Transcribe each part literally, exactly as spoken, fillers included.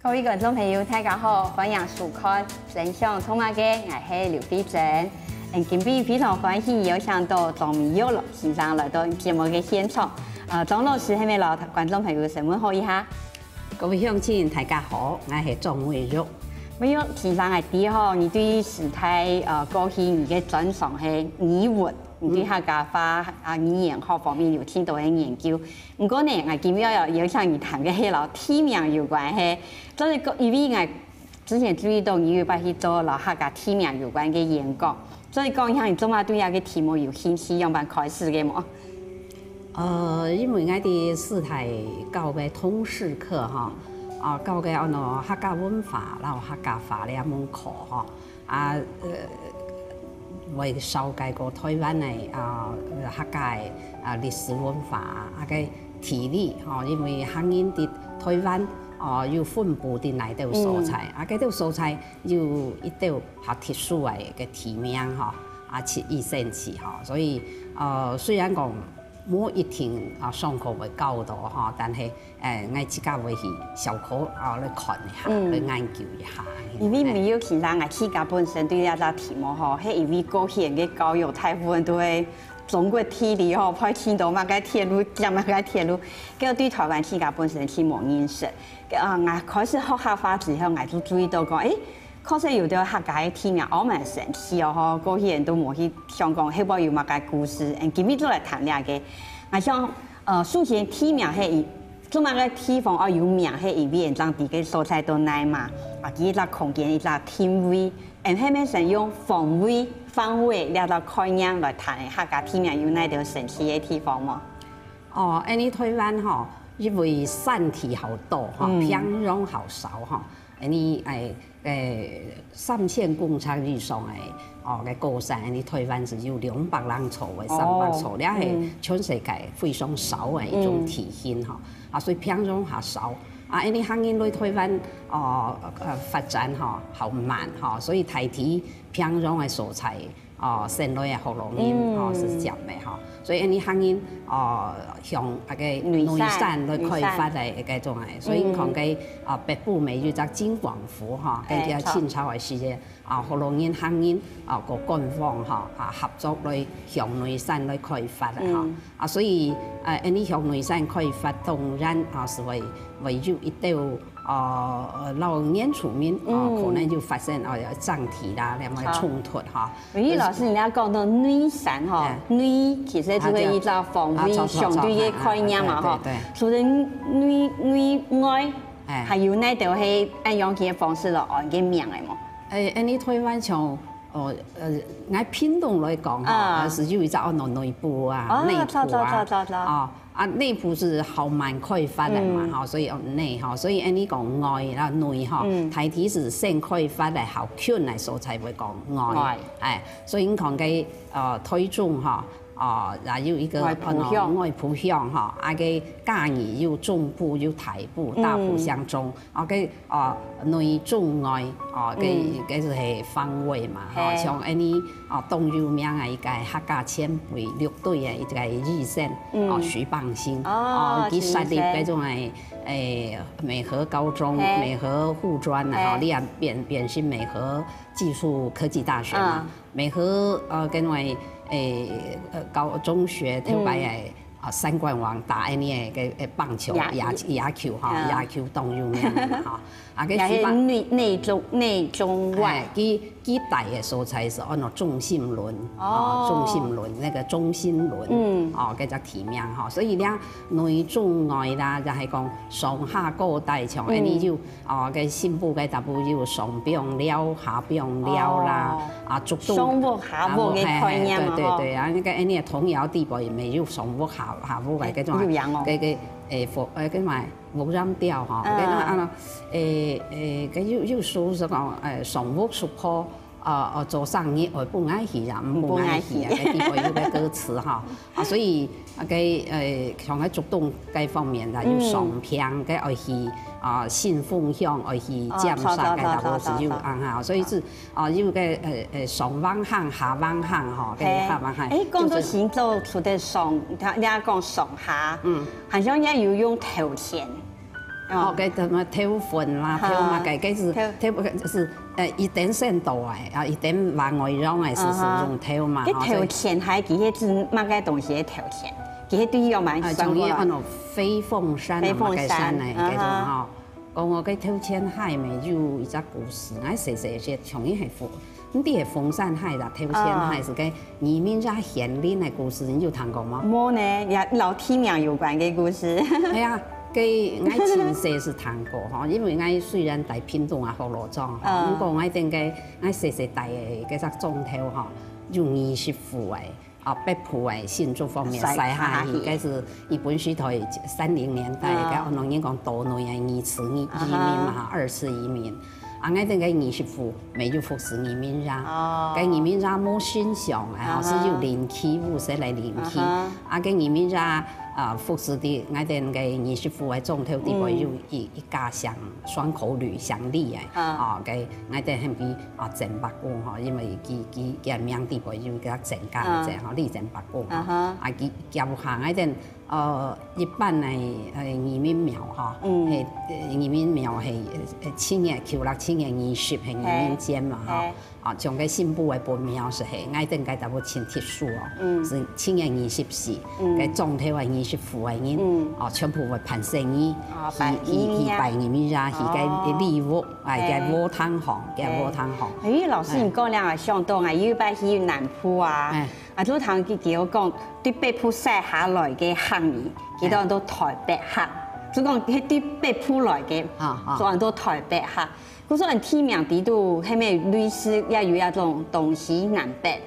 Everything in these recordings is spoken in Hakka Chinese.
各位觀眾朋友，大家好，歡迎收看《真想讀麼个》，𠊎係劉慧珍。嗯，今晡日非常歡喜邀請到張美玉老先生來到節目个現場。呃，張老師，係毋係摎觀眾朋友先問好一下？各位鄉親，大家好，𠊎係張美玉。美玉先生，𠊎知吼，你對時代呃過去你个專長係語文，你對客家話啊語言學方面有當多个研究。 毋過呢，𠊎今晡日愛邀請你談个係摎地名有關係。所以講，因為𠊎之前注意到你有晡去做摎客家地名有關个演講，所以講，像你做麼對這个題目有興趣，仰般開始个無？呃，因為𠊎在師大教个通識課吼，啊，教个安到客家文化摎客家話這門課吼， 啊，呃，會紹介過臺灣个，啊，呃，客家个，啊，歷史文化啊，啊个地理吼，因為客人在臺灣，哦，有分布在哪兜所在，嗯。啊，該兜所在有一兜較特殊个个地名吼，啊，七一三七吼，所以，呃，雖然講 無一定啊上課會教到吼，但係，誒，𠊎自家會去小可啊來看一下，嗯。來研究一下。因為美玉先生𠊎自家本身對這隻題目吼，係因為過去个教育大部分都係中國地理吼，愛去到麼个鐵路，行麼个鐵路，結果對臺灣自家本身係無認識。啊，𠊎開始學客話之後，𠊎就注意到講，誒， 確實有兜客家个地名，哦，蠻神奇哦吼，過去人都無去想講，後背有麼个故事。嗯，今晡日就來談這个。𠊎想，呃，首先地名係一，做麼个地方愛有名係因為人正知該所在在哪嘛，啊，佢一隻空間，一隻定位，嗯，後面先用方位、範圍這隻概念來談客家地名有哪兜神奇个地方無？哦，恁呢臺灣吼，因為山地較多吼，嗯。平洋較少吼，恁呢，誒， 誒，三千公尺以上个，哦，个高山，恁呢臺灣係有兩百零座个，哦。三百座，這係，嗯。全世界非常少个一種地形吼。嗯。啊，所以平洋較少。啊，恁呢客人來臺灣，哦，呃，發展吼，較慢吼，所以大體平洋个所在 哦，先來个福佬人，嗯。哦，係恁樣个吼。所以恁呢客人，哦，向該个內山。內山來開發个該種个。內山。所以你看該，嗯。哦，北部乜有隻金廣福吼，哎，該个清朝个時節，著。啊，福佬人、客人，啊，个官方吼，啊，合作來向內山來開發个吼。嗯。啊，所以，呃，恁呢向內山開發，當然，啊，係會，會有一兜 哦，呃，摎原住民，哦，嗯。可能就發生，哦，爭執啦，兩个衝突哈。好。美玉老師，你愛講到內山哈，哎。內其實就係一隻範圍，啊，著，著，著，相對个概念嘛哈。哎，哎，對，對。除了內，內外，哎。還有哪兜係恁樣个方式來安个名个無？哎，恁呢臺灣像，哦，呃，𠊎屏東來講哈，啊。係有一隻安到內埔啊，哦，內埔啊，著，著，著，著，著。哦， 啊，內埔係較慢開發个嘛，嗯。吼，所以，哦，內，吼，所以恁呢講外啦，內，吼，嗯。大體係先開發个較近个所在會講外。外。哎，所以你看該，呃，臺中，吼，哦，也有一個，外埔鄉。呃，外埔鄉，吼，啊，該嘉義有中埔、有大埔，大埔鄉中，嗯。啊，該 哦，內中外，哦，該，嗯。該係範圍嘛，吼，嘿。像恁呢，哦，當有名个一個客家前輩，六堆个一個醫生，嗯。哦，徐邦興，哦，哦，佢設立該種个，徐醫生。誒，美和高中，嘿。美和護專啊，嘿。吼，你也變，變成美和技術科技大學嘛。嗯。美和，呃，跟外，誒，呃，高，中學頭擺个，嗯。 啊，三冠王打恁呢个，个，个棒球，野，野，野球哈，嗯。野球當有名个嘛哈。啊，該也係內，內中，內中外。哎，佢，佢戴个所在係安到中心崙，哦。哦，中心崙，那個中心崙，嗯。哦，該隻地名哈。所以咧，內中外啦，就係講上下各代，像恁呢有 哦，該新埔个大埔有上枋寮、下枋寮啦，哦。啊，竹東，上屋下屋个概念嘛，啊，嘿，嘿，對，對，吼。對，啊，該，該恁呢个童謠裡背乜有上屋下，下屋个，該種，有影哦。該，該，誒，福，誒，該麼，福簷吊吼，啊。該種，啊，誒，誒，該有，有首係講，誒，上屋叔婆，啊，啊，做生日愛分𠊎去啊，毋分𠊎去啊，毋分𠊎去啊。該裡背有个歌詞哈。 啊，所以，啊，該，呃，像該竹東該方面啦，有上枋，嗯。該愛去，啊，新豐鄉，愛去尖石，哦，著，著，該大部分係有，著，著，著。啊，哈，所以係，啊，有个，呃，呃，上橫行、下橫行，吼，該下橫行，嘿。誒，講到就是新竹除了上，你看，你看講上下，嗯。好像也有用頭前。哦，該什麼豆粉啦，哈。豆嘛，該，該是，豆。豆，是，呃，一點先到个，啊，一點往外用个，是，是用豆嘛，哈，該豆乾係佢係指麼个東西个豆乾？佢係對於我們啊，算過來。像佢安到飛鳳山啊，飛鳳山，麼个山呢，啊哈。該種吼。講我个豆乾係無有一隻故事，𠊎細細時像佢係 毋知係鳳山蟹啦，豆乾蟹，哦。係該義民爺獻令个故事，你有聽過無？無呢，也摎地名有關个故事。係啊，該𠊎親細時聽過吼，因為𠊎雖然在屏東啊福佬庄吼，嗯。毋過𠊎等个，𠊎細細戴个該隻莊頭吼，有二十戶个，啊，北埔个新竹方面徙，徙下去，徙下去。該係日本時代三零年代，嗯。該安到人講島內个二次移，啊哈。移民嘛，二次移民。 啊，𠊎等个二十戶，無有服侍義民爺。哦。該義民爺無神像，啊，啊哈。係有靈契，有時來靈契。啊哈。啊，該義民爺，啊，服侍在𠊎等个二十戶个莊頭裡背有一，嗯。一家姓雙口呂，姓李个。啊。啊，該𠊎等喊佢，啊，鄭伯公吼，因為佢，佢，佢个名裡背有一個鄭家个鄭吼，啊。李鄭伯公吼。啊哈。啊，佢，佢下𠊎等 呃，一般个，呃，義民廟吼，嗯。係，呃，義民廟係，呃，七月，舊曆七月二十係義民節嘛，哦，吼。係。啊，像該新埔个本廟係，係，𠊎等該搭屋親特殊哦，嗯。係七月二十四，嗯。該莊頭个二十戶个人，嗯。哦，全部會辦生日，哦，去，辦生日啊。去，去拜義民爺，去該，哦。李屋，哎，該，哦。禾埕鄉，該，哎。禾埕鄉。哎，老師，哎。你講了，想到啊，有一擺去南部啊，哎。 啊，就聽佢，佢有講，對北埔徙下來个客人，佢都安到臺北客。就講，係對北埔來个，啊，啊。就安到臺北客。故所地名裡肚，係無類似也有一種東西南北，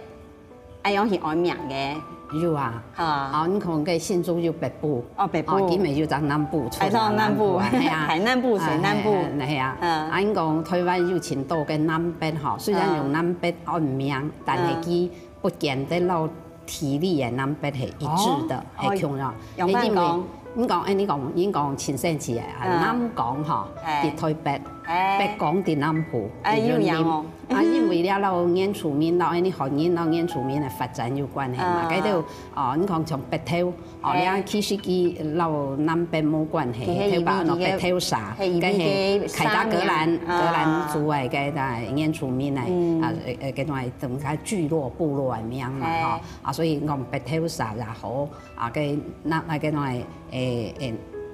恁樣去安名个？有啊。啊。啊，你看該新竹有北埔，哦，北埔。哦，佢乜有隻南埔，哎，像南埔，係啊。海南埔、水南埔。啊，係啊，係啊。嗯。啊，你講臺灣有盡多个南北吼，雖然用南北安名，嗯。但係佢 不見得摎地理个南北係一致个，哦，係共樣。哦，仰般講？因為，你講，哎，你講，你講親身去个，啊，嗯。南港吼，哎。在臺北，哎。北港在南部，哎，在雲林。有影哦。啊，因為這摎原住民，摎恁呢漢人摎原住民个發展有關係嘛。啊。該就，哦，你講像北投，哦，哎。這其實佢摎南北無關係，佢係頭擺安到北投社，佢係因為佢个該係凱達格蘭，沙名，格蘭族个，啊。該个原住民个，嗯。啊，呃，呃，該種个，等於聚落、部落个名嘛，哎。吼。 啊，所以講北投社也好，啊，該南，啊，該種个，誒，誒，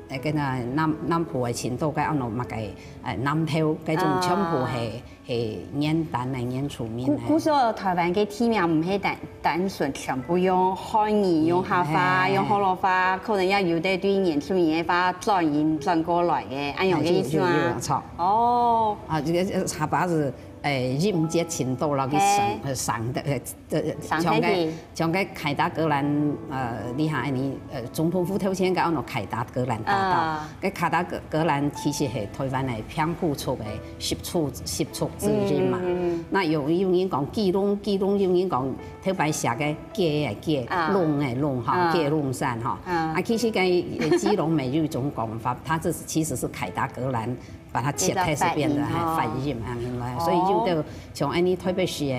誒，該个南，南部个盡多个安到麼个，誒，南投，該種全部係，哦。係原單个原住民个。故，故所臺灣个地名毋係單，單純全部用漢語、用客話、嗯，係，係，用福佬話，可能也有兜對原住民个話轉音轉過來个，恁樣个意思嗎？有，有，有，著。哦。啊，這個，呃，客話係，誒，音節盡多，然後去省，嘿。呃，省个，呃， 這，像該，省忒去。像該凱達格蘭，呃，這下恁呢，呃，總統府頭前个安到凱達格蘭大道。啊。該凱達格，格蘭其實係臺灣个平埔族个習俗，習俗之一嘛。嗯，嗯，嗯。那有，有人講基隆，基隆有人講頭擺寫个基个基，啊。龍个龍吼，啊。基隆山吼。啊。啊，其實該，呃，基隆乜有一種講法，它這是，其實是凱達格蘭 把它切開是變成，變成發音，嘿，哦。發音，恁呢來。哦。所以有兜像恁呢臺北市个，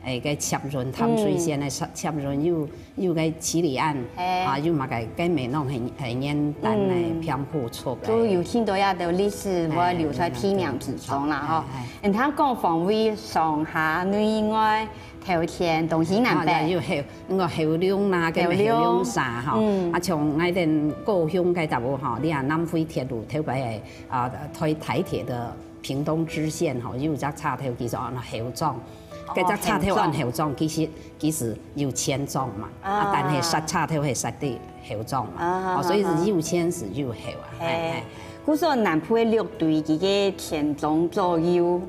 誒，个捷運，淡水線个捷，捷運有，有个七里岸，嘿。啊，有麼个，該乜攏係，係原單个，嗯。平埔族个。都有盡多這兜歷史，會留在地名之中啦，嘿，吼。嘿，嘿。你聽講方位上下內外 頭前、東西南北。啊，有後，該个後龍啦，後龍。跟後龍社吼。嗯。啊，像𠊎等高雄該搭屋吼，你看南迴鐵路頭擺个，啊，臺，臺鐵个屏東支線吼，有一隻車頭叫做安到後庄。哦，該隻車頭安後庄，後庄。其實，其實有前庄嘛。啊。啊，但係煞車頭係煞在後庄嘛。啊，哦，所以係右前係右後啊。嘿。嘿，嘿。故所南部个六堆，佢个前庄左右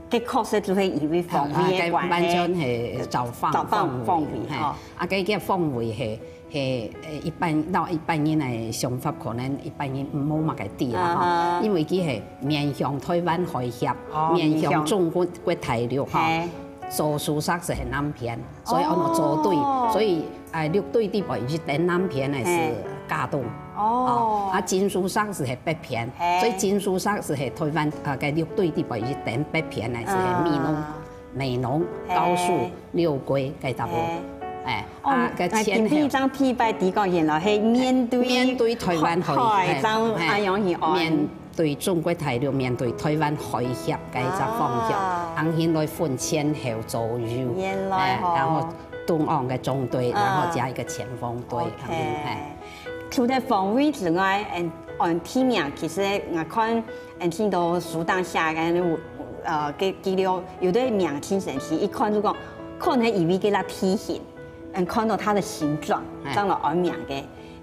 該確實就係因為方位个關係。啊，啊，該完全係照方，照方，方位，方位，嘿。哦。啊，該个方位係，係，呃，一般，摎一般人个想法，可能一般人無麼个知啦，吼。啊哈。因為佢係面向臺灣海峽，哦，面向中國，面向。國大陸，吼。嘿。左手邊係南片，所以安到左堆，哦。所以 哎，六堆裡背一點南片个係，嘿。佳冬。哦。哦，啊，金屬石係北片，嘿。所以金屬石係臺灣，啊，該六堆裡背一點北片个係美濃，啊。美濃，嘿。高樹，六龜，該搭屋。嘿。哎，哦，啊，該前後。哎，今晡日正第一擺知講原來係面對，面對臺灣海，海，嘿，正，嘿。恁樣去安。面對中國大陸面對台灣海峽个一隻方向，啊。恁樣來分前後左右，原來吼。哎，然後中央个中隊，啊。然後加一個前鋒隊，OK。恁樣，哎。除了方位之外，嗯，按地名其實𠊎看，嗯，當多書當寫个，呃，个記錄，有个名真神奇，一看就講，可能因為該个地形，嗯，看到它的形狀，哎。正來安名个。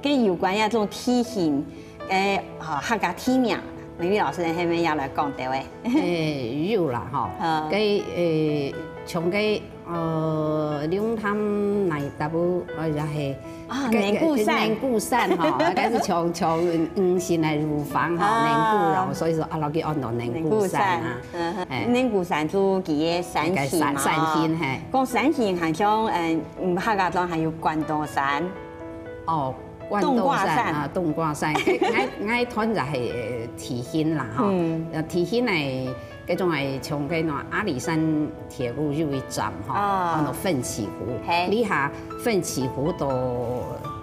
該有關這種地形个，呃，客家地名，美玉老師你係毋係也來講兜仔？誒，有啦吼。嗯。該，誒，像該，呃，龍潭內底部，呃，也係啊，該，軟骨山。軟骨山吼，該係從，從女神个乳房吼，啊。軟骨肉，所以說啊，落去安到軟骨山啊。軟骨山。嗯哼，哎。軟骨山就佢个山形嘛。該山，山形，嘿。講山形，還像，嗯，嗯，客家庄還有關渡山。 哦，關渡山。冬瓜山。啊，冬瓜山。𠊎，𠊎，𠊎團就係，呃，地形啦，吼。嗯。呃，地形呢，該種係從該个阿里山鐵路有一站，吼，哦。安到奮起湖。嘿。這下奮起湖到，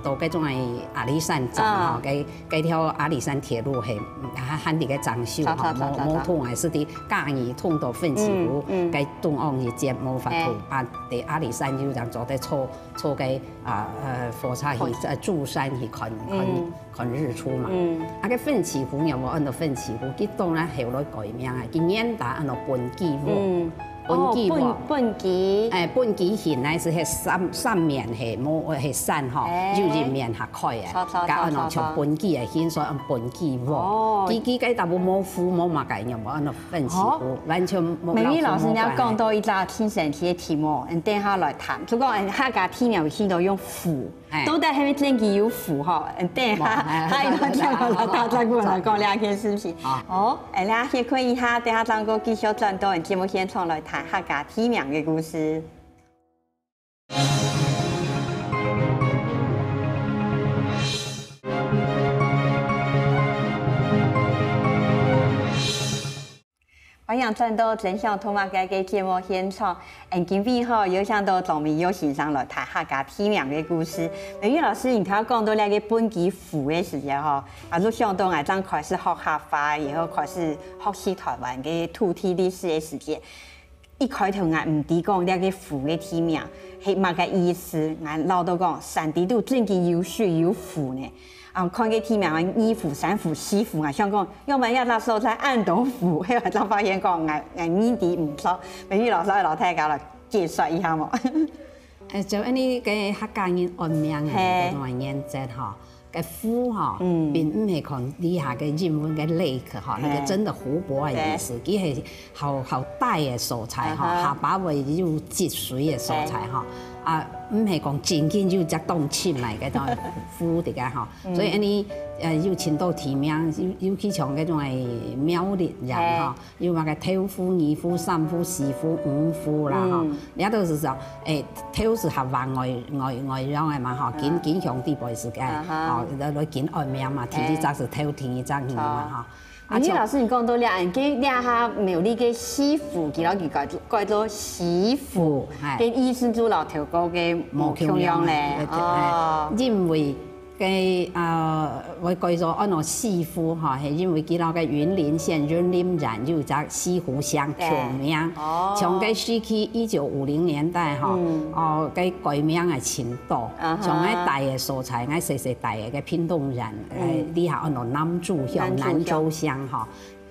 到該種係阿里山站，哦。吼，該，該條阿里山鐵路係，還，還在該整修，吼，著，著，著，無，著，著。無通，還係在嘉義通到奮起湖，嗯，嗯。該中央一節無法度，嘿。啊，在阿里山有人做得坐 坐該，啊，呃，火車去，火車。呃，珠山去看，看，嗯。看日出嘛。嗯。啊，該奮起湖有無安到奮起湖？佢當然後來改名啊，佢原來安到本基湖。嗯。本基湖。哦，本，本基。哎，本基現在係該三，三面係無，係山吼，哎。有一面較開个，著，著，該安到像本基个形，所以安本基湖。哦。佢，佢該搭無，無湖，無麼个，有無安到 奮起湖，哦。完全無，美玉老師，你有講到一隻真神奇个題目，嗯，等下來談。就講，嗯，客家地名有當多用湖，哎。到底係毋係真个有湖吼？嗯，等下，無，哎，下一段節目來，大家過來講這件事情。好。好，哎，大家歇睏一下，等下正過繼續轉到節目現場來談客家地名个故事。 歡迎轉到真想讀麼个个節目現場。嗯，今晡日吼，邀請到莊美玉先生來談客家地名个故事。美玉老師，你頭先講到這个本基湖个時節吼，啊，就想到𠊎正開始學客話，然後開始學習台灣个土地歷史个時節， 一開頭𠊎毋知講這个湖个地名係麼个意思，𠊎恅著講山底肚真个有水有湖呢。啊，看該地名二湖、三湖、四湖，𠊎想講，仰般這隻所在恁多湖，後來正發現講𠊎，𠊎認知毋著。美玉老師愛摎大家來解說一下無？誒，就恁呢个客家人安名个嘿。這種个原則吼， 該湖吼，嗯。並毋係講這下个英文个lake吼，那個真的湖泊个意思，嘿。佢係好，好大个所在吼，啊哈。下擺會有積水个所在吼。嘿。啊，毋係講真正有隻當深个該種湖底个吼。嗯。所以恁呢，呃，有當多地名，尤，尤其像該種个苗栗人吼，嘿。 有麼个頭湖、二湖、三湖、四湖、五湖啦，吼。嗯。這都係講，誒，頭係客話外，外，外洋个嘛，吼，緊，啊。緊兄弟輩時間，啊哈。吼，來，來緊安名嘛，第一隻係頭，嘿。第二隻魚嘛，吼。啊，美玉老師，你講到這，恁該這下苗栗个四湖，佢摎佢改做，改做西湖，嘿。該意思就摎頭過个無共樣咧，無共樣，對，對，哦。因為 該，啊，會改做安到西湖吼，係因為佢摎該雲林縣雲林縣有一隻西湖鄉，對。共名。哦。像該時期一九五零年代吼，嗯。哦，該改名个當多。啊哈。像𠊎戴个所在，𠊎細細戴个該屏東縣，嗯。呃，這下安到南州鄉，南州鄉。南州鄉吼。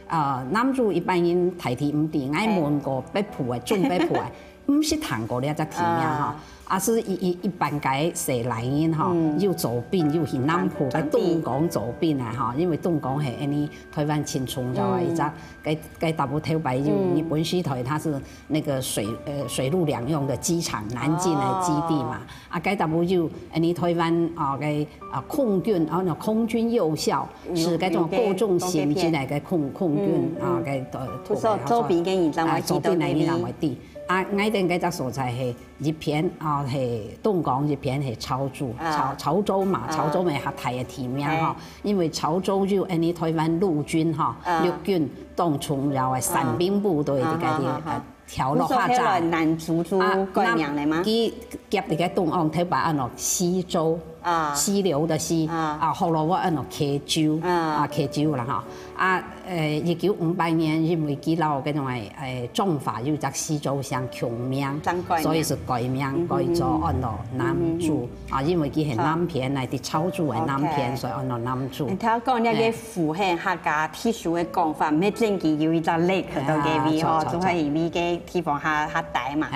呃，南州一般人大體毋知，𠊎問過北埔个，中北埔个， 毋識聽過這隻地名吼，啊。啊，係一，一，一般个細倈人吼，嗯。又做兵，又去南部个東港做兵啊吼，因為東港係恁呢台灣當重要个一隻，嗯。該，該大部頭擺有，嗯。日本時代它是那個水，呃，水陸兩用的機場，南進的基地嘛。哦。啊，該大部有恁呢台灣，哦，該，啊，空軍，哦，那空軍幼校，嗯，係該種高中生之類个空，空軍，嗯，嗯。啊，該，呃，做，做兵个人正會知道該位。啊，做兵个人正會知。 啊，𠊎等該隻所在係一片，啊，係東港，一片係潮州，啊。潮，潮州嘛，啊。潮州嘛較大个地名吼，嘿。因為潮州有恁呢台灣陸軍吼，啊。陸軍當重要个傘兵部隊，啊，在該地，啊，啊，啊。呃，調落客棧。所以後來南州就改名了嗎？啊，佢夾在該東港，頭擺安到西州。啊，溪流个溪，啊，啊，福佬話安到溪洲，啊，溪洲啦吼。啊，呃，一九五八年，因為佢摎該種个，呃，彰化有隻溪州鄉共名，所以係改名，改做安到南州。啊，因為佢係南片來个，潮州个南片，所以安到南州。你頭講該个湖係客家特殊个講法，毋係真个有一隻lake在該位吼，就係因為該地方較，較低嘛。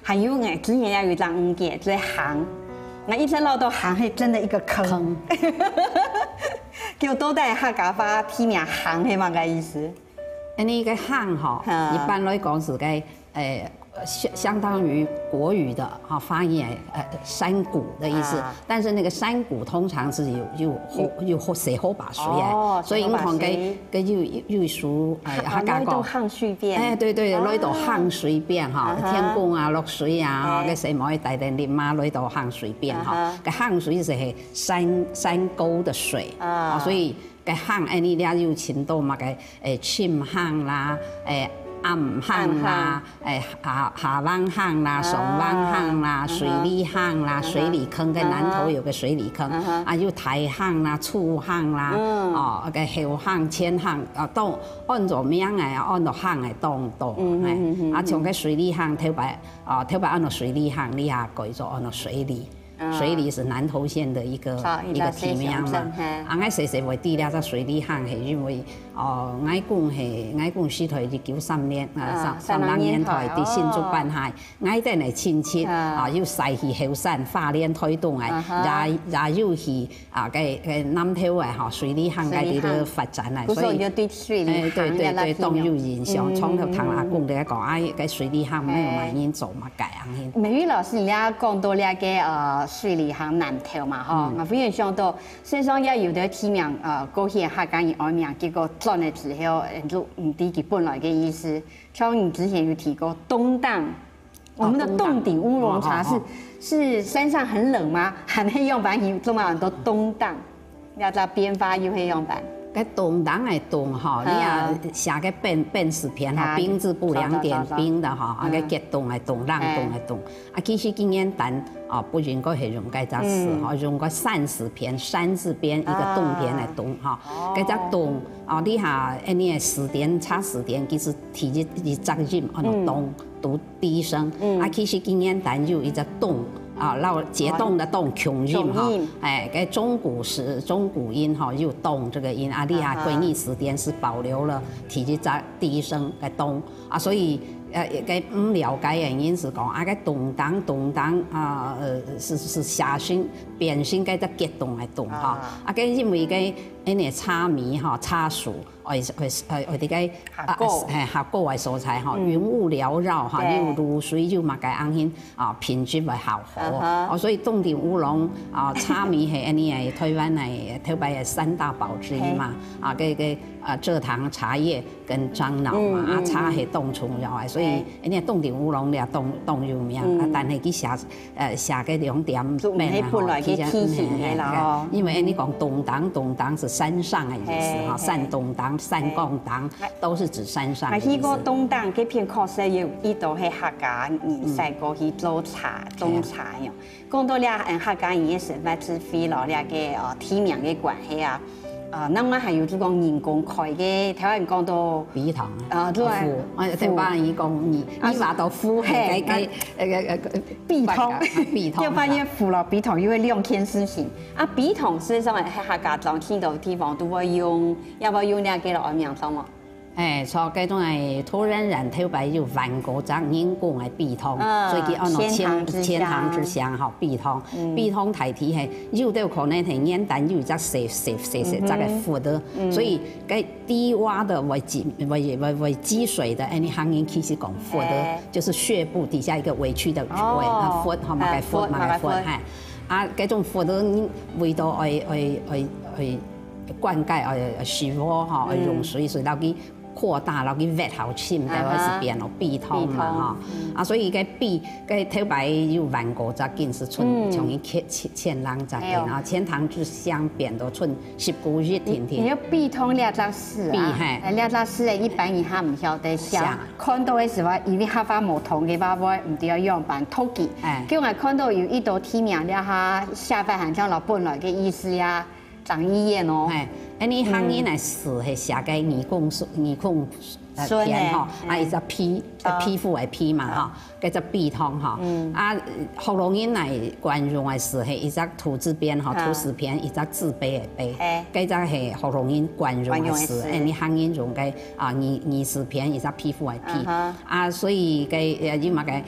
還有𠊎之前也有一隻誤解，就係坑。𠊎一直恅著坑係真个一個坑。坑。就到底客家話地名坑係麼个意思？恁呢个坑吼，一般來講係个，呃，相，相當於國語的，哈，發音，呃，山谷的意思。啊。但是那個山谷通常是有，有河，有河，水河壩水欸。哦，所以你看該，水河壩水。該有，有，有一首，呃，啊，客家歌。落到坑水邊。哎，對，對，落到坑水邊哈，啊哈。天公啊，落水啊，哎。該細妹帶等你媽落到坑水邊哈。啊哈。該坑水係山，山溝的水。啊。哦，所以 該坑，哎，你這有尋到麼个，哎，深坑啦，哎，暗坑啦，暗坑。哎，下，下灣坑啦，啊，上灣坑啦，嗯哼。水里坑啦，嗯哼。水里坑，在南投有個水里坑，嗯哼。啊，有大坑啦，粗坑啦，嗯。哦，該後坑、淺坑，啊，都安做名哎，安做坑哎，當多，嗯哼，哎，嗯哼，啊，像該水里坑頭擺，哦，頭擺安做水里坑，這下改做安做水里。 啊。水里是南投縣的一個，哦，一個地名嘛。一個鄉鎮，嘿。啊，𠊎細細會知這隻水里坑，係因為，哦，𠊎公係，𠊎公時代一九三年，啊，啊，三，三十年代，三十年代，在新竹搬下，哦。𠊎等个親戚，啊。啊，有徙去後山，花蓮、台東个，啊哈。也，也有去，啊，該，該南投个，吼，水里坑該地方發展个，水里坑。所以，故所你就對水里坑，哎，對，對，對，這個地名。當有印象，嗯，從頭聽阿公在講，嗯。哎，該水里坑，沒有，哎。麼人做麼个。 該恁樣。美玉老師，你也講到這個，呃，水里坑南投嘛，吼，嗯。𠊎忽然想到，世上也有个地名，呃，過去客家人安名，結果轉了之後，呃，就毋知佢本來个意思。像你之前有提過東頂，我們的，哦，東頂。凍頂烏龍茶是，哦，哦，哦。是山上很冷嗎？還沒用完，你這麼很多東頂。 這隻變化又係仰般？該東頂个東吼，嗯。你啊寫个本，本字邊吼，啊，兵字部兩點，走，走，走，走。兵的吼，啊，嗯。該結凍个凍，冷凍个凍。哎。啊，其實今年單，哦，不應該係用該隻字吼，嗯。用个山字邊，山字邊一個東邊个東吼。啊。哦。該隻東，哦，你下，哎，你个字典，查字典，其實第一，一隻音，哦，嗯。東，讀 第一聲。嗯。啊，其實今年單有一隻凍，啊，然後解凍的凍，哦，共音吼。共音。哎，該中古時，中古音吼，有凍這個音，啊，這下，啊哈。國語詞典是保留了第一隻，第一聲个凍。啊，所以，呃，該毋了解个人是講，啊，該東頂，東頂，啊，呃，是，是寫成，變成該隻結凍个凍吼。啊。啊，該因為該，因為茶米吼，茶樹 哦，哦，哦，哦，這個，下溝。啊，嘿，下溝个所在吼，嗯。雲霧繚繞哈，對。你有露水又麼个恁樣，啊，品質會較好。啊哈。哦，所以凍頂烏龍，啊，茶米係恁樣个，台灣个，頭擺个三大寶之一嘛。嘿。啊，這個，呃，蔗糖、茶葉跟樟腦嘛，嗯，啊，嗯，茶係當重要个，所以，嘿。恁樣凍頂烏龍這當，當有名，啊，嗯。但係佢寫 呃，寫个兩點半啊，就毋係本來个地形个啦，吼。其實，嗯，嘿，嘿，因為你講東頂，東頂是山上个意思，吼，嘿，嘿。山東頂、山崗頂，嘿。都是指山上个意思。啊，去過東頂該片確實有一道係客家人，嗯。細個去做茶，嘿啊。種茶樣。講到這，嗯，客家人个生活智慧咯，這個，呃，地名个關係啊， 啊，另外還有就講人工開个，頭先講到陂塘啊，啊，對，啊，陂，啊，對，陂。頭擺人講你，啊，你話到陂，嘿，該，該，啊，該，該，該，陂塘，啊，陂塘，就發現陂咯，陂塘又係兩件事情。啊，陂塘事實上係客家庄，去到地方都會用，也會用這個來安名上哦。 哎，像該種个土人園頭擺有萬國庄人工个陂塘，啊，所以佢安到錢塘之鄉。錢塘之鄉吼，陂塘。嗯。陂塘大體係，有兜可能係原旦有一隻細，細，細，細隻个窟仔，嗯哼。嗯。所以該低窪个會積，會，會，會積水个，恁樣客人其實講窟仔，哎。就是穴部底下一個委屈的委，哦。啊，窟，吼，麼个窟，哎，窟，麼个窟，麼个窟。嘿。啊，該種窟仔，你為著愛，愛，愛，愛灌溉，愛，愛施肥吼，愛用水，嗯。所以摎佢擴大，然後佢挖好深，就會係變咯陂塘嘛吼。啊，所以該陂，該頭擺有萬過隻根，係賰像一千千千零隻根啊，錢塘之鄉變到賰十幾日定定。你有陂塘這隻字啊？陂，嘿。哎，這隻字咧，一般人還毋曉得寫。寫。看到个時候，因為客話無通个話，會毋知愛仰般讀佢。哎。叫𠊎看到有一兜地名，這下寫法還像老本來个意思呀。 張一燕哦。哎，恁呢客人个字係寫个耳空，耳空，呃，邊吼，啊，一隻皮，呃，皮膚个皮嘛吼，該隻陂塘吼。啊，福佬人來慣用个字係一隻土字邊吼，土字邊，一隻自卑个卑，該隻係福佬人慣用个字，恁呢客人用个啊，耳，耳字邊，一隻皮膚个皮。啊，所以該，呃，有麼个，誒，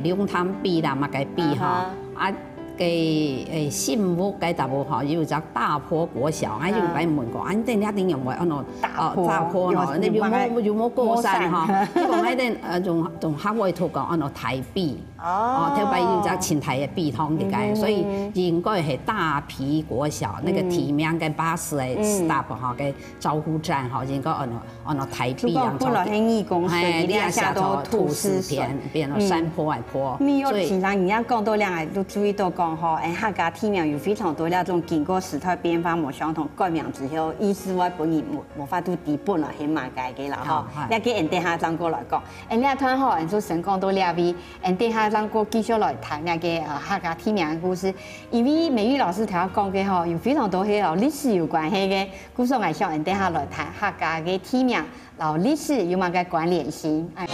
誒，龍潭陂啦，麼个陂吼，啊， 个，誒，新屋該搭屋吼，有一隻大坡國小，啊，有人問過，啊，你等下定用會安到，大坡，哦，大坡吼，有，那有無，有無過山吼？有無山？結果那等，呃，用，用客話讀講安到大陂。哦。哦，頭擺有隻清代个陂塘在該，嗯哼。所以應該係大陂國小，那個地名个巴士个stop吼，个招呼站吼，應該安到 哦，那大陂啊，就講本來係耳公，所以你也寫到土字邊，變到山坡个坡。嗯。所以，你有聽人家講到這樣，就注意到講吼，誒，客家地名有非常多那種經過時代變化無相同，改名之後，意思會分人無，無法度知本來係麼个个啦吼。好，好。這个𠊎等下正過來講。誒，這段吼，𠊎就先講到這位，𠊎等下正過繼續來談那個，呃，客家地名个故事。因為美玉老師頭下講个吼，有非常多係摎歷史有關係个， 故所𠊎想𠊎等下來談客家个地名，摎歷史有麼个關聯性。哎。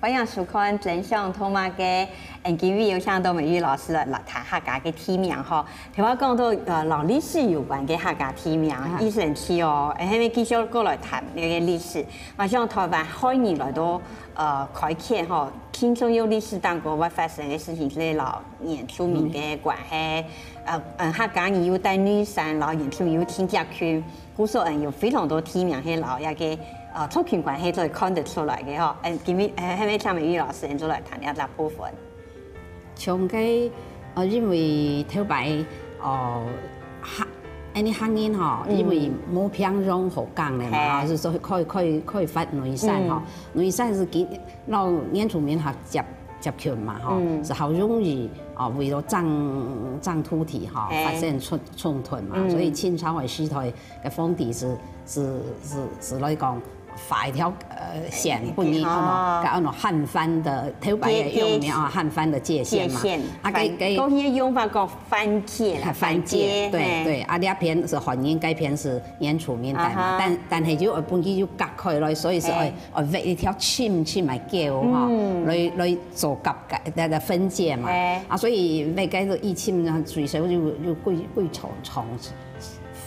歡迎收看《真想讀麼个》，嗯，今晡日有請到美玉老師來，來談客家个地名吼。頭下講到，呃，摎歷史有關个客家地名，啊。意思係哦，誒，下面繼續過來談這个歷史。啊，像台灣漢人來到，呃，開墾吼，聽說有歷史當中會發生个事情，係摎原住民个關係，呃，呃，客家人有在內山，摎原住民有真接近。 故所，嗯，有非常多地名係摎這个，呃，族群關係做看得出來个吼。嗯，今晡日，呃，下面請美玉老師，嗯，做來談這隻部分。像該，呃，因為頭擺，呃，客，恁呢客人吼，嗯。因為無平洋好講个嘛，嘿。吼，就係開，開，開發內山吼。嗯。內山係佢，摎原住民較接，接近嘛，吼，嗯。係好容易，哦，為了爭，爭土地吼，嘿。發生衝，衝突嘛，嗯。所以清朝个時代 个皇帝係，係，係，係來講畫一條，呃，線，分你，哦。安到，該安到漢番个頭擺个用名啊，界，界。漢番个界限嘛。界限，啊，該，番，該，過去个用法講番界啦，啊，番界，番界，對，嘿。對，啊，這片係漢人，該片係原住民代嘛，啊哈。但，但係又愛分佢又隔開來，所以係愛，嘿。愛挖一條深深个溝吼，嗯。來，來做隔，該，該，該分界嘛，嘿。啊，所以挖該个以前啊，最少有，有幾，幾長，長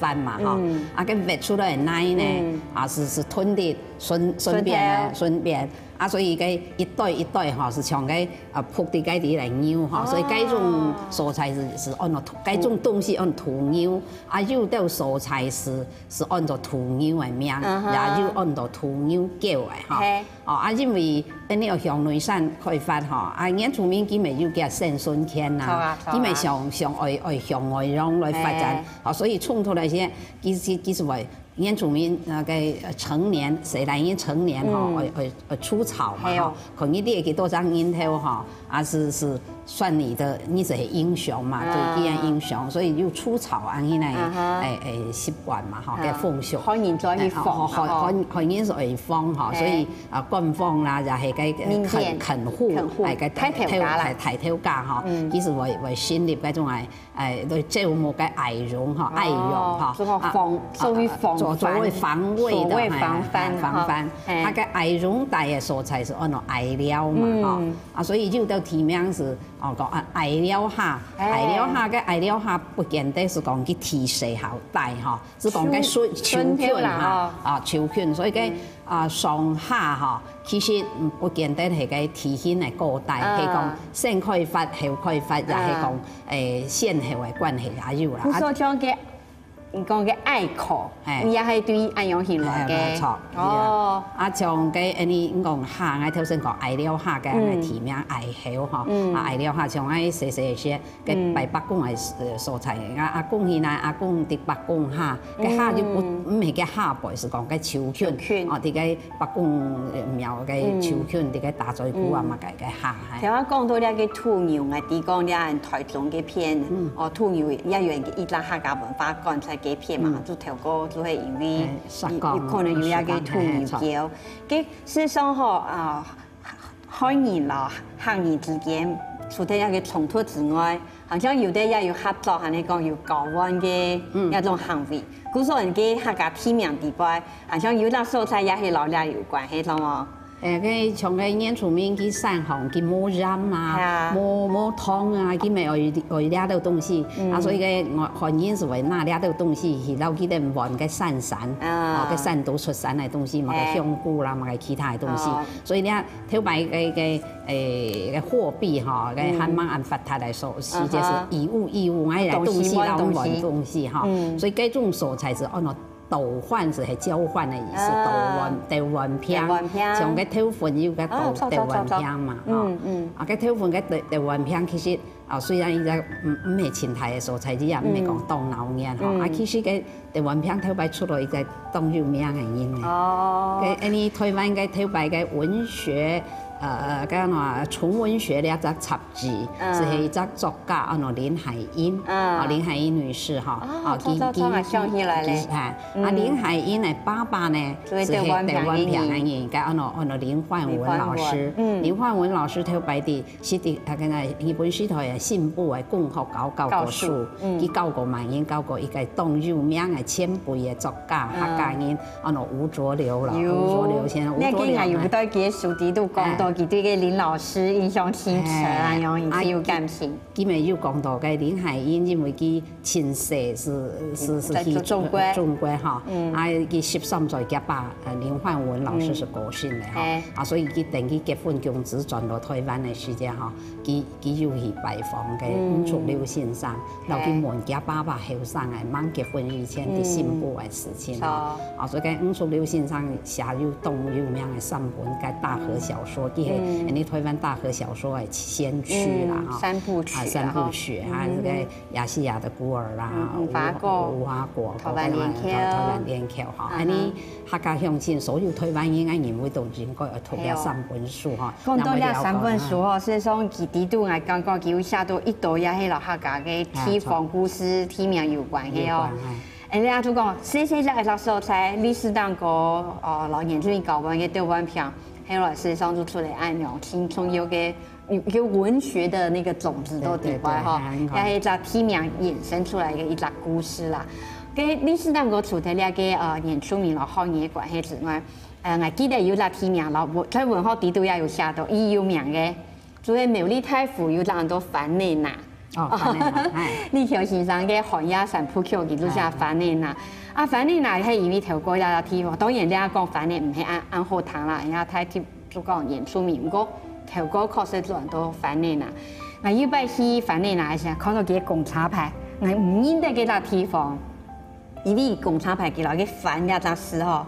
番嘛，吼。嗯。啊，該挖出來个泥呢，嗯。啊，係，係屯地，順，順便啊，順便。啊，所以該一堆一堆吼，係像該，啊，鋪在該地泥泥吼，哦。所以該種所在係，係安到土，該種東西安到土泥。啊，有兜所在係，係安到土泥个名，嗯哼。也有安到土泥溝个吼。嘿。 哦，啊，因為恁呢向內山開發吼，啊，原住民佢乜有个生存權吶，好啊，好啊。佢乜想，想愛，愛向外洋來發展，嘿。哦，所以衝突來講，其實，其實會原住民那個，呃，成年，細倈人成年吼，嗯。愛，愛，愛出草嘛，嘿哦。吼，可能你會幾多張人頭吼， 啊，係，係算你个，你係英雄嘛，啊。對，佢个英雄，所以有出草恁呢个，啊哈。誒，誒，習慣嘛，吼，啊。个風俗。漢人就愛去訪嘛，誒，漢，吼。漢，漢，漢人係愛訪，吼，嘿。所以，啊，官方啦，也係該，民間，墾，墾戶，墾戶，誒，該大，大頭家啦。大，大頭家，吼，嗯。其實會，會成立該種誒，誒，來招募該外佣，吼，哦，外佣，吼，做個訪，啊，所謂訪番。啊，做，做為防衛个，所謂防範，嘿，防範。吼，嘿。啊，該外佣戴个所在係安到外寮嘛，吼。嗯。 啊，所以有兜地名係，哦，講啊，外寮下，哎。外寮下，該外寮下不見得係講佢地勢好低吼，係講該樹，樹，樹根吼，樹根啦，吼。啊，樹根，所以該，嗯。啊，上下吼，其實，嗯，不見得係該地形个高低，啊。係講先開發、後開發，也係講，啊。誒，先後个關係也有啦。啊。故所講該你講个艾口，哎。也係對恁樣形來个。哎，無錯。哦。啊，像个，恁呢，你講蝦，𠊎頭先講艾寮蝦个，嗯。恁呢地名艾口吼，嗯。啊，艾寮蝦像𠊎細細个時，个嗯。拜伯公个所在，啊，阿公去呢，阿公在伯公下，个下就毋，嗯。毋係个下背，係講个樹群，樹群。哦，在个伯公廟个樹群，嗯。在个大嘴埔啊嗯。嘛，个个下，嘿。頭先講到這个土牛，𠊎知講這台中个片，嗯。哦，土牛也有一隻客家文化館在該片嘛，嗯。就頭過就係因為哎，石岡，有，有可能有這个土牛橋。石岡，嘿，嘿，著。个事實上吼，啊， 漢人摎客人之間，除忒這个衝突之外，好像有兜也有合作，還係講有交換个嗯。該種行為。故所个客家地名底背，好像有兜所在也係摎這有關係，著無？哎，該像該原住民佢山項，佢無鹽啊，係啊。無，無糖啊，佢乜愛，愛這兜東西。嗯。啊，所以該漢，漢人就會拿這兜東西去摎佢兜換个山產，啊。哦，个山肚出產个東西嘛，个哎。香菇啦，嘛个其他个東西。哦。所以呢， 頭擺个，个，誒，个貨幣吼，个嗯。還吂恁發達个時，時節係啊哈。以物易物，哎，來東西摎換東西。東西摎換東西吼。嗯。所以該種所在係安到鬥換，係，係交換个意思，啊。鬥換，鬥換坪。鬥換坪。像个豆粉有个鬥，啊，著，著，鬥換坪嘛，著，著。吼。嗯，嗯。啊，該豆粉个鬥，鬥換坪其實，啊，雖然佢在，嗯，毋係盡大个所在，佢也毋係講當鬧熱吼。嗯。啊，其實个 鬥換坪頭擺出來一個當有名个人呢。哦。个，恁呢台灣个頭擺个文學，呃，个安怎，純文學這隻雜誌，嗯。係一隻作家，安怎林海音，嗯。啊，林海音女士吼，哦，啊，佢，著，著，著，佢，啊，想起來咧。佢，啊，嗯。啊，林海音个爸爸呢，就係鬥換坪个人。係鬥換坪个人，个安怎，安怎林煥文老師。林煥文。嗯。林煥文老師頭擺在 係在，啊，該日本時代啊，新埔个公學校教過書，教書，嗯。佢教過滿人，教過一個當有名个前輩个作家，嗯。客家人，安到吳濁流啦，有。吳濁流先生，吳濁流，你看，有一段佢个書裡肚講到，哎。佢對个林老師印象深刻，哎。哎喲，已經有感情。啊，佢，佢乜有講到个林海音，因為佢 前世係，係，係在中國。中國吼，嗯。啊，佢十三歲，佢爸，呃，林煥文老師係過身个吼。嗯。嘿。啊，所以佢等佢結婚，公子轉到台灣个時節吼，佢，佢有去拜訪个，嗯。吳濁流先生，嘿。然後佢問佢爸爸後生个，吂結婚以前，嗯。在新埔个事情吼。哦。啊，所以該吳濁流先生寫有當有名个三本个大河小說，嗯。佢係，嗯。恁呢台灣大河小說个先驅啦，嗯，吼。三部曲啦，啊，三部曲，吼。啊，嗯。這個 亞細亞的孤兒啦，嗯，嗯，無花果，無花果，桃源連翹。桃，桃源連翹吼。啊哈。恁呢客家鄉親，所有台灣人个認為都應該愛讀這三本書吼。係哦。講到這三本書吼，事實上，佢裡肚𠊎感覺佢有寫到一多也係摎客家个地方故事、地名有關係哦。有關，哎。哎，你啊，就講，細細隻个所在，歷史當中，哦，摎原住民交換个鬥換坪，後來事實上就出來恁樣，盡重要个 有，有文學的那個種子在裡背吼，對，對，對，很好。也係一隻地名衍生出來个一隻故事啦。該歷史當中除忒這個，呃，原住民摎漢人个關係之外，呃，𠊎記得有一隻地名咯，我，在文學裡肚也有寫到，佢有名个，就係苗栗大湖有一隻安到番仔林。哦，番仔林，哎。李喬先生个《寒夜三部曲》，佢就寫番仔林。哎，哎。啊，番仔林係因為透過這個地方，當然你愛講番仔毋係恁，恁好聽啦，人家太 就講原住民，毋過頭過確實做到番仔林。𠊎有擺去番仔林个時，看到佢个公車牌，𠊎毋認得該隻地方，因為公車牌佢摎該番這隻字吼，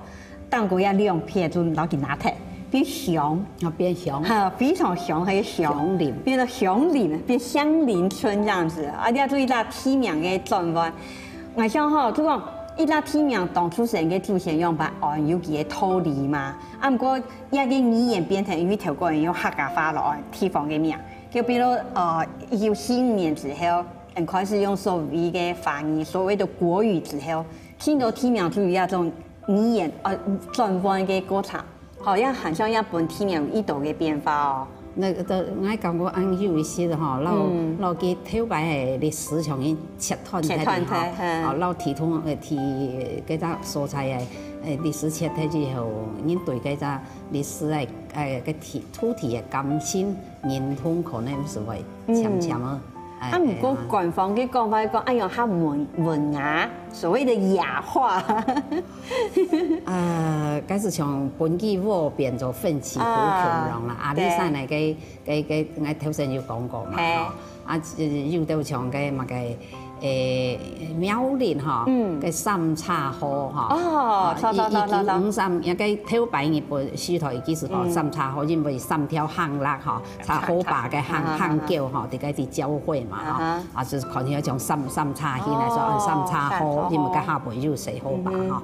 當過一兩撇就摎佢拿忒，變鄉。啊，變鄉。哈，非常鄉，還有鄉。鄉林。變到鄉林，變鄉林村這樣子。啊，這就一隻地名个轉彎。𠊎想吼，就講一隻地名當初時个祖先仰般安，有佢个道理嘛。啊，毋過 這個語言變成，因為頭過人用客家話來安地方个名。就比如，呃，一九四五年之後，嗯，開始用所謂个華語，所謂的國語之後，盡多地名就有這種語言，呃，轉換个過程，好像，好像也分地名有一多个變化哦。該个，𠊎感覺恁有意思吼，摎，嗯。摎佢頭擺个歷史像人切斷忒去吼，切斷忒，嘿。哦，摎地方，呃，地，該隻所在个，呃，歷史切忒之後，人對該隻 歷史个，呃，个土，土地个感情、認同可能係會漸漸个，嗯。哎，啊，毋過哎，官方个講法講，哎喲，較文，文雅，所謂的雅化。呃，該係像本地話變做奮起湖共樣啦，啊，阿里山个，對。个，个，𠊎頭先有講過嘛，嘿。吼，啊，有兜像个麼个，誒，苗栗吼，嗯。个三叉河吼，哦，啊，著，著，著，著，著。一，一九五三，應該頭擺日本時代，其實吼，嗯。三叉河因為三條巷落吼，叉河壩个巷，啊哈，巷橋吼，大家在交匯嘛吼，啊哈。啊，就是可能要從三，三叉去來說，哦，啊，三叉河，三叉河。因為該下背有細河壩吼。嗯哼。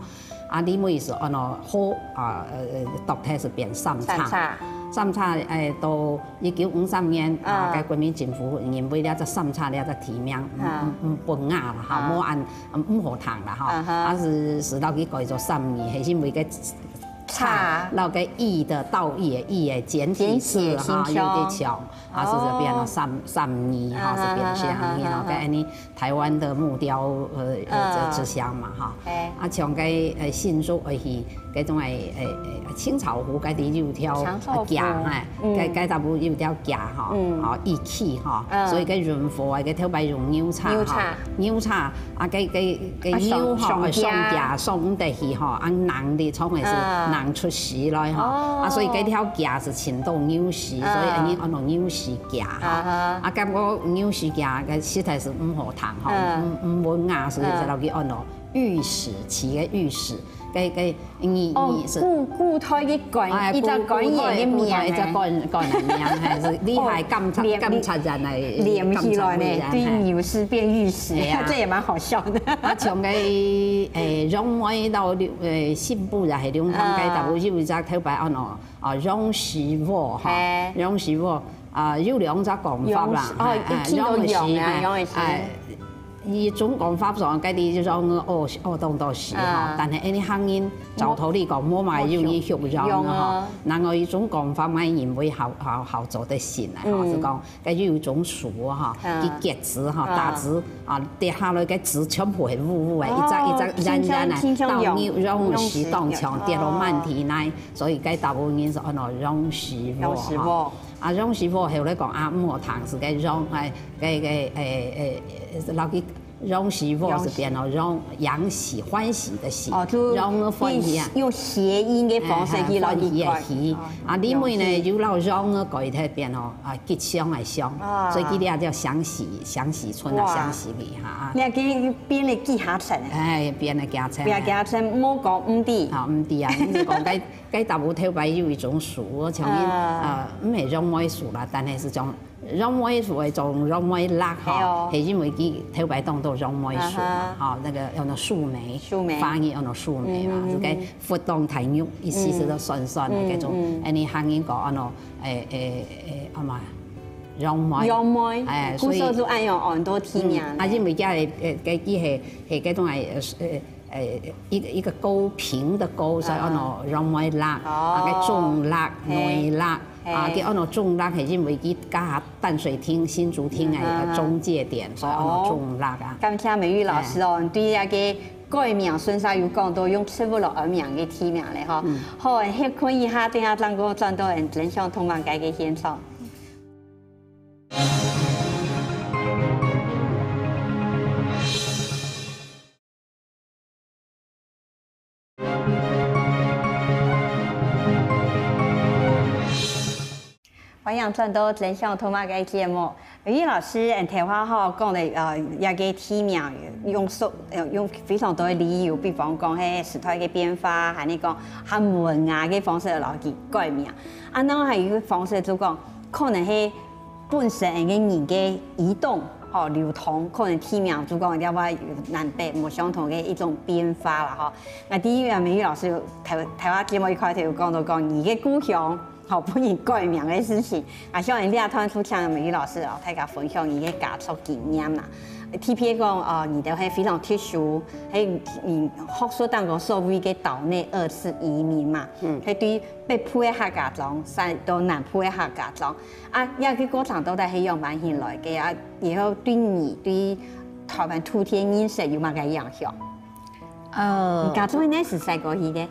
啊，你們是按照河，啊，呃，呃，讀係變三叉。三叉。三叉，誒，到 一九五三年，啊，啊。該國民政府認為這隻三叉這隻地名，嗯，啊。嗯，嗯，不雅啦，哈，啊。無恁，嗯，毋好聽啦，哈。啊哈。啊，是，是落去改做三義，係因為該叉，叉。落該義的，道義的義的簡體字，簡體的哈，形象。有點像，啊，是這邊咯，三，三義，哈，啊哈，是變相，哈哈，哈哈。然後該恁樣 台灣的木雕，呃，呃，嗯。這，這項嘛，哈。嘿。啊，像該，呃，新竹而去，該種，呃，呃，呃，青草湖該地有條，青草湖。呃，橋，嘿，嗯。該，該搭有，有條橋，哈，嗯。啊，一起，哈，嗯。所以該運貨啊，該頭擺用牛車，牛車。哈，牛車，啊，該，該，該啊，牛，哈，上，上架。上架，上毋得去，哈，啊，人的，從而是嗯。人出世來，哈，哦。啊，所以該條橋是尋到牛屎，所以嗯。恁樣安到牛屎 架吼。啊哈。啊，感覺牛屎架个實在是毋好聽吼，嗯。毋，毋文雅，所以就落去安到御史，起个御史，該，該，你，哦，你是，古，古代个官，哎，一隻官員个名，古，古代，古代一隻官，官个名，嘿，是厲害，哦，監察，連，監察院个，連起來呢，監察委員，對，嘿。牛屎變御史，哎呀。這也蠻好笑的。啊，像該，誒，楊梅到，誒，新埔也係龍潭該搭，嗯。有一隻頭擺安到 啊，楊屎禾哈，嘿。楊屎禾，啊，有兩隻講法啦，楊屎，哦，嘿，一聽都楊啊，嘿，楊的屎。哎，一種講法上，該地就講，哦，哦，當多屎哈，啊。但係恁樣客人照道理講，無嘛有去畜楊啊哈。楊啊。然後一種講法，𠊎認為較，較，較做得信啦，哈，嗯。就講，該有一種樹哈，啊。佢結子哈，啊。打子啊，跌下來，該子全部係烏烏个，一隻，哦，一隻圓圓个，親像，親像楊，到你楊屎當強，楊屎，跌落滿地泥。哦。 所以該大部分人是安到楊屎禾哈。楊屎禾。啊，楊屎禾後來講啊，毋好聽，是該楊，哎，該，該，哎，哎，落去楊屎禾是變到楊，楊喜，歡喜个喜，哦，就楊歡喜啊。用，用諧音个方式去落去改。哎，歡喜个喜。哦，啊，另外呢，楊喜。又落楊个改，它變到，啊，吉祥个祥，啊。所以佢這叫祥喜，祥喜村啊，哇。祥喜里哈，啊。你看，佢變了幾下層。哎，變了幾下層。變了幾下層，莫講毋知。啊，毋知啊，你是講該 該搭有頭擺有一種樹，像恁，啊。呃，毋係楊梅樹啦，但係係種楊梅樹个種楊梅辣吼，係哦。係因為佢頭擺當多楊梅樹嘛，啊哈。吼，那個安到樹莓，樹莓。華語安到樹莓嘛，嗯，嗯，嗯。就該核當大肉，一時時都酸酸个該種，嗯，嗯。恁樣客人講安到，誒，誒，誒，啊嘛，楊梅。楊梅，哎，所以，故所就恁樣安到地名。嗯，啊，因為佢个，誒，該佢係，係該種，誒，呃， 誒，一個，一個溝，平的溝，所以安到楊梅辣，哦。啊，該種辣，嘿。梅辣，啊，嘿。佢安到種辣，係因為佢加淡水廳、新竹廳个一個中介點，嗯。所以安到種辣啊。哦。感謝美玉老師哦，哎。你對這個改名順續有講到用植物來安名个地名咧吼。嗯。好，歇睏一下，等下正過轉到𫣆真想通萬該个現場。 歡迎轉到真想通萬个節目。美玉老師，嗯，頭下吼講个，呃，這個地名用所，呃，用非常多个理由，比方講，係時代个變化，還係講較文雅个方式來去改名。啊，然後還有一個方式就講，可能係 本身个人个移動，吼，流通，可能地名就講了解南北無相同个一種變化啦，吼。啊，第一位啊，美玉老師有頭，頭下節目一開頭有講到講，你个故鄉，吼，分人改名个事情。啊，希望這段就請美玉老師哦，大家分享你个家族經驗啦。特別講，哦，你兜係非常特殊，係，嗯，學術當中所謂个島內二次移民嘛，嗯。係對北部个客家庄，再到南部个客家庄， 啊，這個過程到底係仰般形來个啊？然後對你、對台灣土地認識有麼个影響？呃，你家族係哪時細過去个？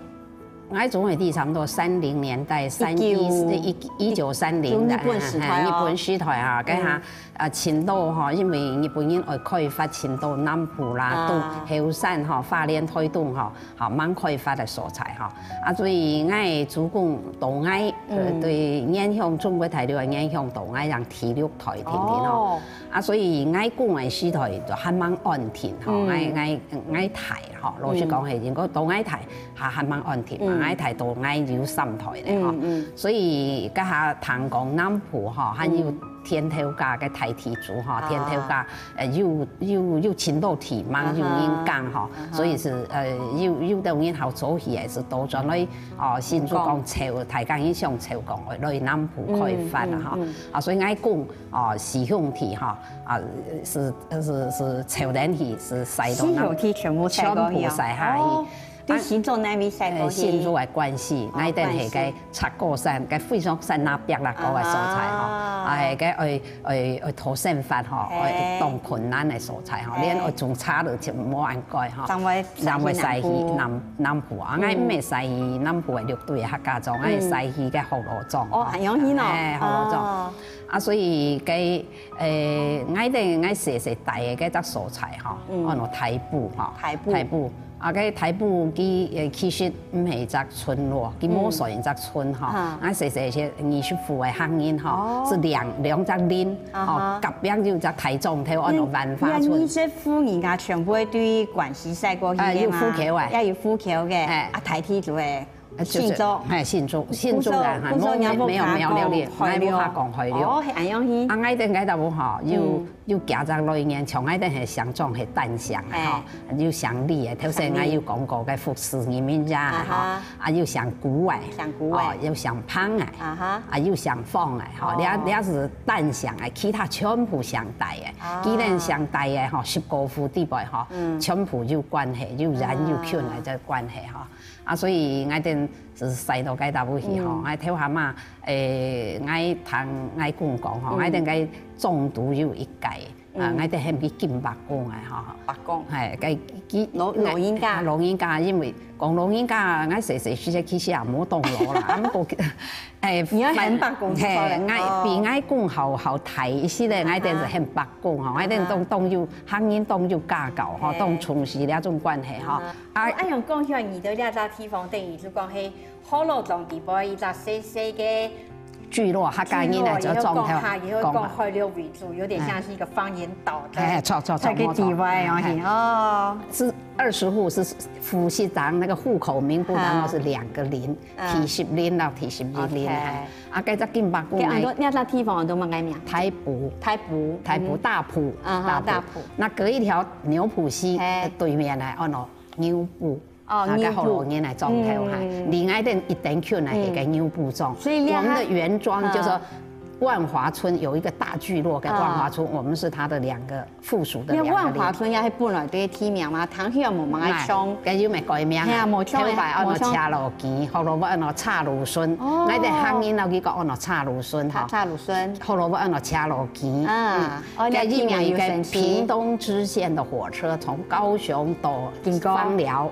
𠊎種个地差不多三零年代，三一一九三零年代，日本時代哦，日本時代哈，該下啊，青島哈，因為日本人愛開發青島南部啦，東後山哈，花蓮、臺東哈，哈，吂開發个所在哈，啊，所以𠊎祖公到𠊎，呃，對原鄉中國大陸个原鄉到𠊎，像第六代定定哦，啊，所以𠊎公个時代就還吂安定哈，𠊎𠊎𠊎大哈，老實講係，應該到𠊎大。 還還吂安定嘛，𠊎大到𠊎有三代咧吼，所以該下聽講南部吼，還有田頭家个大地主吼，田頭家，呃，有有有盡多地嘛，有人耕吼，所以係呃有有兜人好早起來係倒轉來哦，新竹講潮，大家人想潮講來南部開發啊吼，啊，所以𠊎講哦，四兄弟吼，啊，係係係潮天氣係曬到南，四兄弟全部曬過去啊，全部曬下去。 對新竹該位曬過去。新竹个關西，𠊎等係該七股山，該非常山那壁啦高个所在吼，啊，該愛愛愛討生活吼，愛當困難个所在吼，連愛種茶都就無恁該吼，正會正會徙去南南部啊，𠊎毋係徙去南部个六堆个客家庄，𠊎徙去該福佬庄。哦，恁樣去喏。哎，福佬庄。啊，所以該 誒，𠊎等𠊎細細戴个該隻所在吼，安到大埔吼，大埔，大埔。啊，該大埔佢誒其實毋係一隻村落，佢無算一隻村吼。𠊎細細時二十戶个客人吼，係兩兩隻鄰吼，隔壁有隻大庄頭安到萬華村。二十戶人家全部對關西徙過去个嘛，有戶口个，也有戶口个，啊，大體就係 新竹，係新竹，新竹人哈，無沒有苗栗，𠊎屋下講海陸。哦，係恁樣去。啊，𠊎等該搭屋吼，有有幾隻來源，像𠊎等係姓莊係單姓个吼，有姓李个，頭先𠊎有講過个服侍移民者吼，啊，有姓古个，姓古个，哦，有姓彭个，啊，有姓方个吼，這這係單姓个，其他全部姓戴个。既然姓戴个吼，十過戶底背吼，全部有關係，有緣有近个這關係吼。 啊，所以𠊎等就徙到該搭位去吼，𠊎頭下嘛，誒，𠊎聽𠊎公講吼，𠊎等該莊肚有一個，啊，𠊎等喊佢金伯公个吼。伯公。係，該佢老老人家，老人家，因為講老人家，𠊎細細時節其實也無當老啦，啊，毋過，誒，你愛喊伯公就好了。係，𠊎比𠊎公好好大一息咧，𠊎等係喊伯公吼，𠊎等當當有，客人當有家教吼，當重視這種關係吼。 啊，恁樣講起來，你兜這隻地方等於係講係福佬庄底背一隻細細个聚落，客家人來做莊頭，講客，也會講海陸為主，有點像是一個方言島的，哎，著著著，那個地位哦，係哦，係二十戶係夫妻檔，那個戶口名簿當中係兩個鄰，第十鄰到第十一鄰，啊，該隻金伯公來，該恁多，該隻地方安到麼个名？大埔，大埔，大埔大埔，啊，大埔，那隔一條牛埔溪對面來，哦，喏。 牛埔，哦，啊，該福佬人个莊頭哈，離𠊎等一點近个係个牛埔莊。所以你看，我們的原莊就說萬華村有一個大聚落，跟萬華村，我們是它的兩個附屬的兩個里。該萬華村也係本來个地名嘛，聽起來無麼个像。該又無改名啊，係啊，無像个，頭擺安到車路墘，福佬尾安到車路脣，哦，𠊎等客人摎佢講安到車路脣哈，車路脣，福佬尾安到車路墘，啊，哦，該因為一個屏東支線的火車從高雄到枋寮。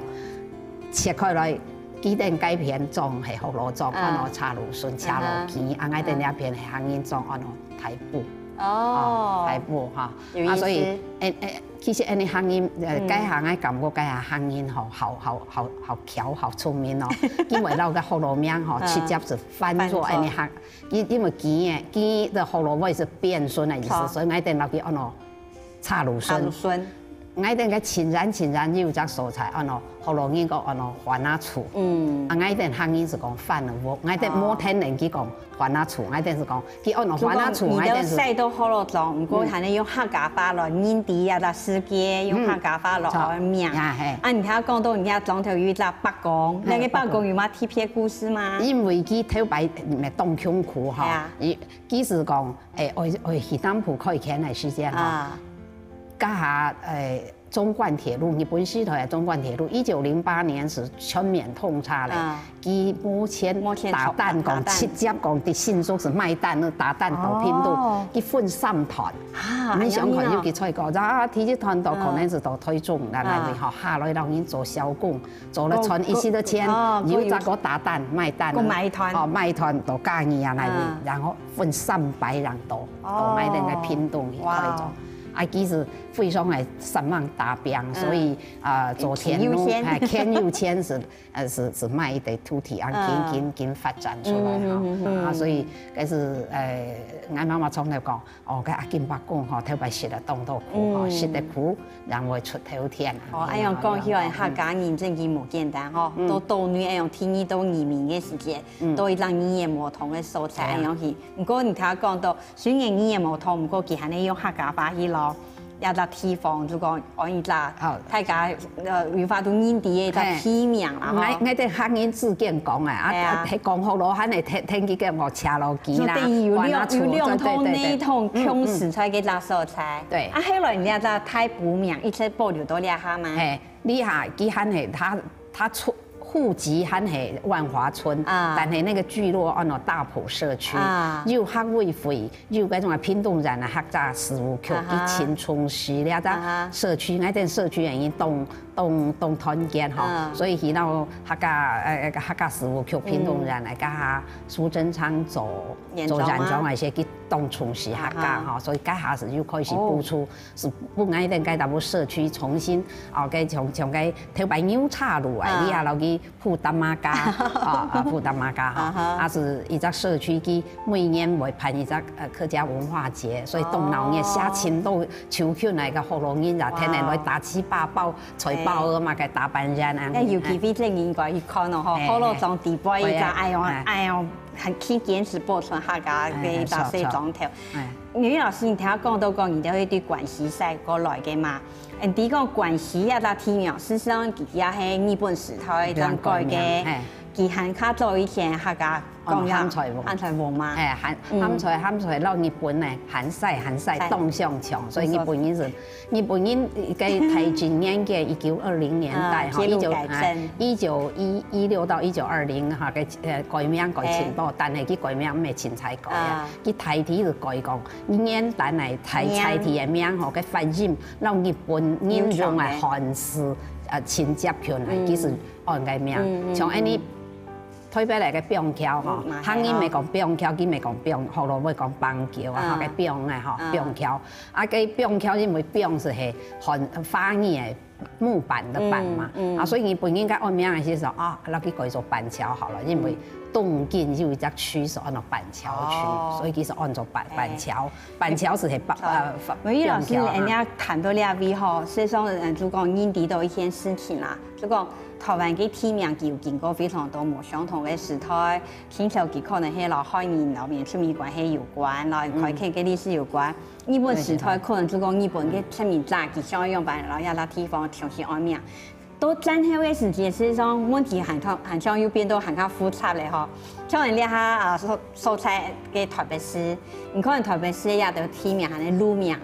切開來，佢等該片莊係福佬莊，安到車路脣、車路墘，啊，𠊎等這片係客人莊，安到大埔。哦，大埔哈，啊，所以，誒誒，其實恁呢客人，呃，該下𠊎感覺該下客人吼，好好好好巧，好聰明哦，因為摎該福佬名吼，直接係翻做恁呢客，因因為墘誒，墘个福佬話係變順个意思，所以𠊎等摎佢安到 車路脣。車路脣。𠊎等个親緣親緣有一隻所在，安到福佬人講安到番仔厝。嗯。啊，𠊎等客人係講番仔屋，𠊎等無聽人佢講番仔厝，𠊎等係講，佢安到番仔厝，𠊎等係。你兜徙到福佬莊，毋過還係用客家話來認得啊，這世界用客家話來命名。啊，係。啊，你頭講到人家莊頭有一隻伯公，該个伯公有麼特別故事嗎？因為佢頭擺毋係當窮苦吼，佢佢係講， 誒，愛愛去南部開墾个時節吼，啊，該下誒，纵貫鐵路，日本時代个縱貫鐵路，一九零八年時全面通車咧，啊。佢無錢，無錢打蛋講，打蛋。直接講，佇新竹係賣蛋，打蛋到屏東，哦。佢分三段。啊，你想看恁樣哦。有幾衰過，啊，第一段到可能係到台中，啊。來來吼，下來讓人做小工，做了賺一息个錢，哦，又再過打蛋賣蛋，過買一段。哦，賣一段到嘉義啊來，啊。然後分三擺人到，哦。到賣蛋个屏東去開做。哇哦。啊，其實非常个向往打拚，嗯。所以 呃，做田路，哎，田有錢。哎，田有錢係，呃，係，係賣一个土地啊，嗯。緊，緊，緊發展出來哈。嗯，嗯，嗯，嗯。啊，所以，該係，呃，𠊎媽媽常來講，哦，該阿金伯公吼，頭擺食了當多苦吼，嗯。食得苦，人會出頭天啊。哦，恁樣講起來，客家人真經無簡單吼，嗯。都，都你恁樣天意都移民个時節，嗯。都一隻語言無通个所在，哎。恁樣去。毋過你頭先講到，雖然語言無通，毋過佢還係用客家話去咯。 這隻地方，就講安一隻，好。大家，呃，有法度認知个一隻地名啦，吼。嘿。𠊎，𠊎兜客人之間講啊，啊，係啊。啊，係講福佬，還係聽，聽佢个莫車路機啦，就等於有兩，關啊厝，有兩通，對，對，對，對。兩通共時在該隻所在。嗯，嗯。對。啊，後來你這隻大埔名一直保留到這下嗎？嘿，這下佢還係，佢，佢出，戶籍還係萬華村，啊。但係那個聚落安到大埔社區，啊。有客委會， 有該種啊屏東縣个客家事務局，啊哈。佢盡重視這隻社區，啊哈。𠊎兜社區个人當，當，當團結吼，嗯。所以佢摎客家，呃，客家事務局屏東縣个，嗯。該下蘇貞昌做，園長嗎？做園長个時，佢當重視客家吼，哦。所以該下係有開始補助，哦。係分𠊎兜該大埔社區重新，哦，該像，像該頭擺牛車路啊，啊。你也落去 布達馬家，啊，啊，布達馬家吼，啊哈。啊係一隻社區，佢每年會辦一隻，呃，客家文化節，所以當鬧熱，哦。下盡多就近來个福佬人啊，哇。天天來打雞扒包、菜包啊嘛，哎。該打扮人啊。該有機會正應該去看哦，吼，哎，福佬庄底背一隻，哎。哎喲，哎。哎喲，還去堅持保存客家个一隻細庄頭。哎，哎，哎。 劉老師，你頭先講到講，你兜係對關西徙過來个嘛？嗯，你講關西這隻地名，事實上佢也係日本時代正改个，嘿。佢還較早以前客家講个哦，鹹菜甕。鹹菜甕嘛。嘿，鹹，嗯。鹹菜，鹹菜，摎日本呢，鹹菜，鹹菜，嘿。當相像，所以日本人係，日本人个大正年間，一九二零年代，啊，吼，街路改正。一九，啊，一九一，一六到一九二零，哈，个，呃，改名改盡多，嘿。但係佢改名毋係清采改啊。啊。 佢大體係改講，原旦來大，原。在地个名吼，个發音，摎日本人用个漢字，呃，盡接近啊，嗯。其實安个名。嗯，嗯，像恁呢，嗯。台北來个板橋吼，嗯，嘛係客人毋係講板橋，佢毋係講板，福佬會講板橋啊，啊。吼，个板啊吼，啊。板橋。啊，个板橋因為板係係漢，華語个 木板个板嘛，嗯，嗯。啊，所以日本人个安名个時候，啊，摎佢改做板橋好了，因為東京有一隻區係安到板橋區，哦。所以佢係安做板，哎。板橋，板橋係係板，哎。呃，板，因為老師，板橋啊。人家談到這位吼，所以說，嗯，就講認知到一件事情啦，就講台灣个地名佢有經過非常多無相同个時代，清朝佢可能係摎漢人摎原住民關係有關，摎開墾个歷史有關。嗯。 日本時代可能就講日本个殖民者佢想愛仰般摎這隻地方重新安名。到戰後个時節，事實上問題還較，還像又變到還較複雜咧吼。像你這下啊，所，所在个台北市，你看台北市這兜地名還係路名，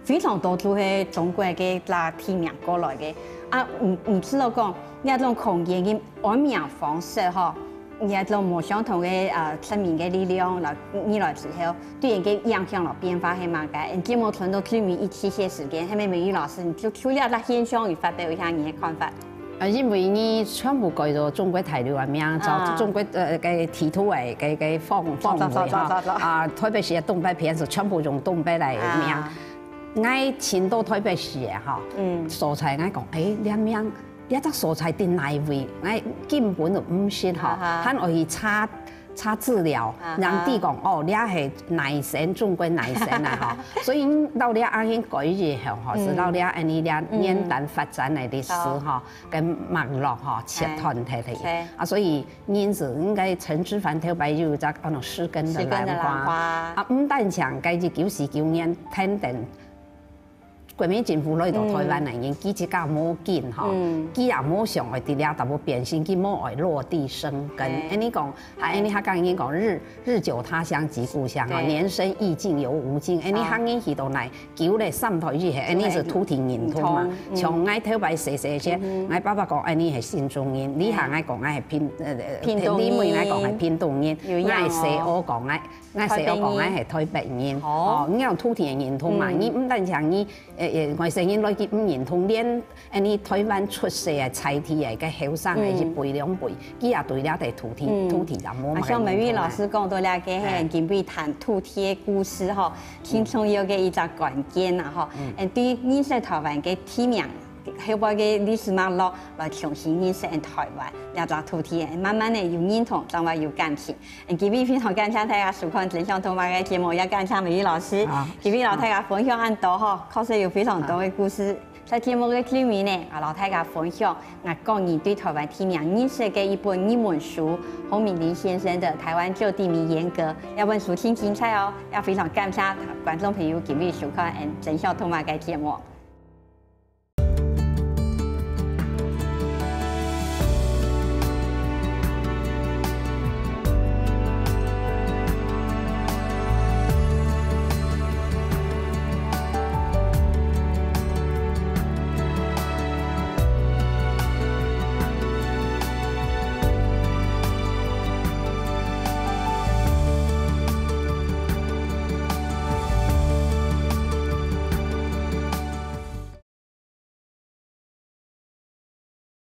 非常多就係中國个這地名過來个。啊，毋，毋知道講，這種空間个安名方式吼， 你這種無相同个，呃，殖民个力量來，入來之後，對人个影響摎變化係麼个？你這麼傳到最尾一息个時間，係毋係美玉老師，你就，就這隻現象，你發表一下你个看法。啊，因為你全部改做中國大陸个名，照，啊。中國，呃，个地圖个，个，个方，方位哈。啊，特別係東北片係全部用東北來名。啊。𠊎尋到台北市个哈，嗯。所在，𠊎講，誒，這名 這隻所在在哪位？𠊎根本就毋識吼，啊哈。還愛去查，查資料，啊哈。人知講，哦，這係哪省，中國哪省啊吼。所以到這恁樣改以後吼，嗯。係到這恁樣這年代發展个歷史吼，嗯。跟脈絡吼，切斷忒去。對。啊，所以因此應該陳之藩頭擺有一隻，哦，失根的蘭花。失根的蘭花。啊，毋單淨該一九四九年，天頂國民政府來到台灣个人，佢自家無緊吼，佢也無想愛佇這搭步變心，佢無愛落地生根。恁呢講，還恁呢客家人講日日久他鄉即故鄉吼，年深意境猶無盡。恁呢客人去到哪久咧三代以後，恁呢係土地認同嘛。像𠊎頭擺細細時，𠊎爸爸講恁呢係新竹人，這下𠊎講𠊎係屏呃屏東人，你妹𠊎講係屏東人，𠊎細阿講𠊎。 𠊎細阿講𠊎係台北人，哦，你有土地个認同嘛？你毋單淨你，呃呃，外省人來佢毋認同，連恁呢台灣出世个在地个个後生个一輩兩輩，佢也對這塊土地土地也無麼个認同啊。啊，像美玉老師講到這個，嘿，今晡日談土地个故事吼，盡重要个一隻關鍵啊吼。嗯，對於認識台灣个地名，後背个歷史脈絡來重新認識台灣這隻土地，慢慢个有認同，正會有感情。 今晡日非常感謝大家收看《真想讀麼个》節目，也感謝美玉老師。今晡日摎大家分享恁多吼，確實有非常多个故事。在節目个最尾呢，𠊎摎大家分享𠊎個人對台灣地名認識个一本入門書，洪明林先生的《台灣舊地名沿歌》。這本書盡精彩哦，也非常感謝觀眾朋友今晡日收看《真想讀麼个》節目。